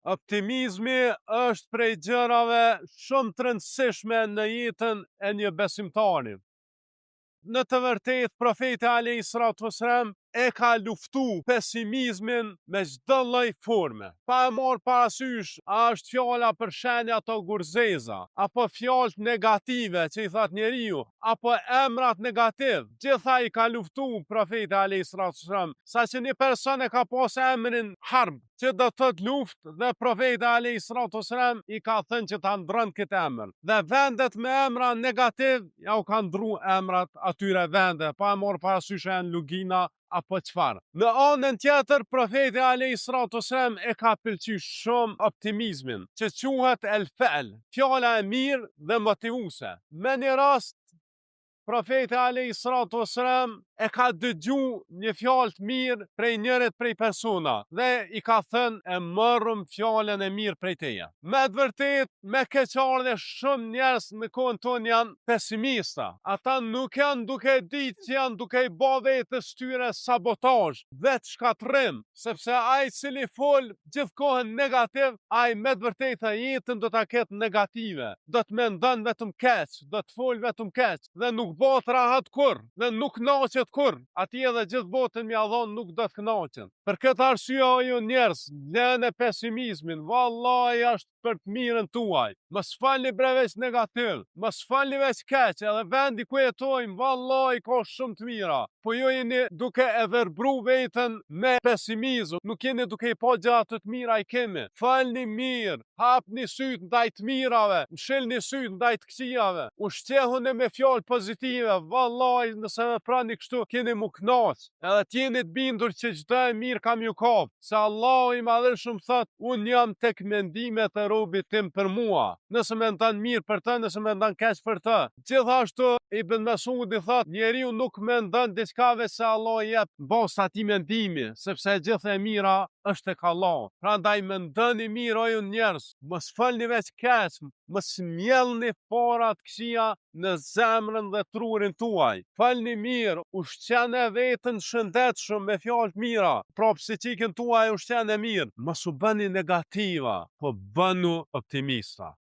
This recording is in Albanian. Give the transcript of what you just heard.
Optimizmi është prej gjërave shumë të rëndësishme në jetën e një besimtari. Në të vërtetë, profeti alejhi salatu vesselam e ka luftu pesimizmin me çdo lloj forme. Pa e marrë parasysh a është fjala për shenjat ogurzeza, apo fjalët negative që i thotë njeriu, apo emrat negativ, gjitha i ka luftu profeti alejhi salatu vesselam, saqë një person e ka pas emrin Harb, që do të thotë luftë dhe profeti alejhi salatu vesselam i ka thënë që ta ndrron këtë emër. Dhe vendet me emra negativ ja u ka ndrru emrat atyre vende, pa e marrë parasysh a janë lugina apo çfarë. Në anën tjetër profeti alejhi salatu vesselam e ka pëlqy shumë optimizmin, që quhet el fe'l, fjala e mirë dhe motivuese. Me një rast Profeti alejhi salatu vesselam e ka dëgju një fjalë të mirë prej njërit prej persona dhe i ka thënë e morëm fjalën e mirë prej teje. Me të vërtetë, me keqardhje shumë njerëz në kohën tonë janë pesimista. Ata nuk janë duke ditë që janë duke i ba vetes tyre sabotazh, vetëshkatërrim, sepse ai i cili fol gjithë kohën negativ, ai me të vërtetë jetën do ta ketë negative, do të mendon vetëm keq, do të fol vetëm keq dhe nuk bëhet rahat kurrë dhe nuk kënaqet kurrë. Atij edhe gjithë botën me ia dhon nuk do të kënaqet. Për këtë arsye o ju njerëz, lëne pesimizmin, vallahi është për të mirën tuaj. Mos folni bre veç negativ, mos folni veç keq, edhe vendi ku jetojmë, vallahi ka shumë të mira. Po ju jeni duke e verbru veten me pesimizëm, nuk jeni duke i pa gjërat të mira i kemi. Folni mirë, hapni sytë ndaj të mirave, mshilni sytë ndaj të këqijave, ushqehuni me fjalë pozitive, vallahi nëse veproni kështu keni m'u kënaq. Edhe të jeni të bindur që çdo e mirë ka m'ju kap, se Allahu i Madhërishëm thotë, Unë jam tek mendimet e robit tim për mua, nëse mendon mirë për të, nëse mendon keq për të. Gjithashtu, Ibn Mesudi thotë, Njeriu nuk mendon diçka veçse Allahu i jep në bazë të atij mendimi, sepse e gjithë e mira është tek Allahu. Prandaj mendoni mirë o ju njerëz, mos folni veç keq, mos mjellni fara të këqija në zemrën dhe trurin tuaj. Folni mirë, ushqene veten shëndetshëm me fjalë të mira, pra psikikën tuaj ushqene mirë. Mos u bëni negativa, po bënu optimista.